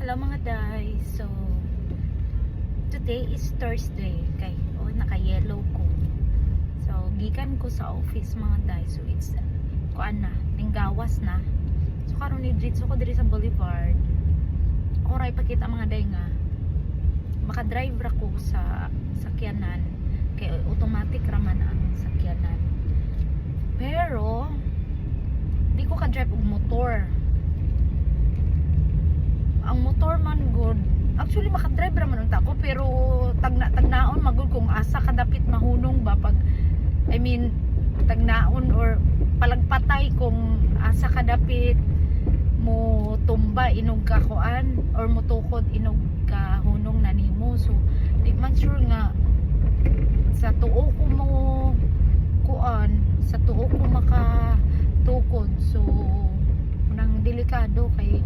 Hello, mga day. So, today is Thursday. Kay, oh, naka-yellow ko. So, gikan ko sa office, mga day. So, it's, kuan na, tinggawas na. So, karon ni dritso ko diri sa Boulevard. Ako ra ipakita, mga day, nga maka-drive ra ko sa sakyanan kay automatic ra man ang sakyanan. Pero di ko ka-drive og motor. Ang motor man gud, actually maka-drive ra man unta ko, pero tagna tagnaon magud kung asa kadapit mahunong ba pag, I mean, tagnaon or palagpatay kung asa kadapit mo tumba inog ka kuan or motukod inog ka hunong na nimo. So di man sure nga sa tuo ko mo kuan, sa tuo ko makatukod. So nang delikado kay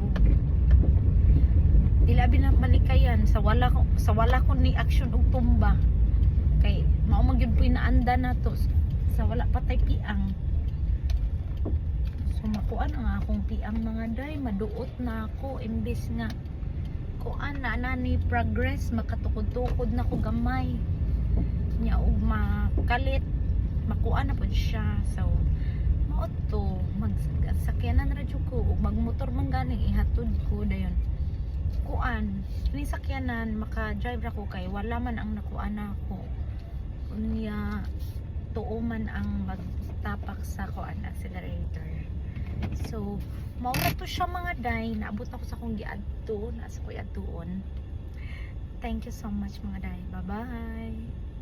dili abi na malikayan sa wala ko ni action og tumba kay mao man gyud po naanda na to sa wala pa tay piang. So makuan ang akong piang, mga day, maduot na ako imbes nga kuan na na ni progress, makatukod-tukod na ko gamay nya ug makalit, makuan na pud siya. So mao to, magsakyanan ra jud ko ug magmotor man gani, ihatod ko dayon. Kuan ni sakyanan, maka-drive ra ko kay wala man ang nakuan nako. Unya tuo man ang magtapak sa kuan, accelerator. So mao ra to siya, mga day. Naabot ako sa akong giadto, nasa ko adtuon. Thank you so much, mga day. Bye bye.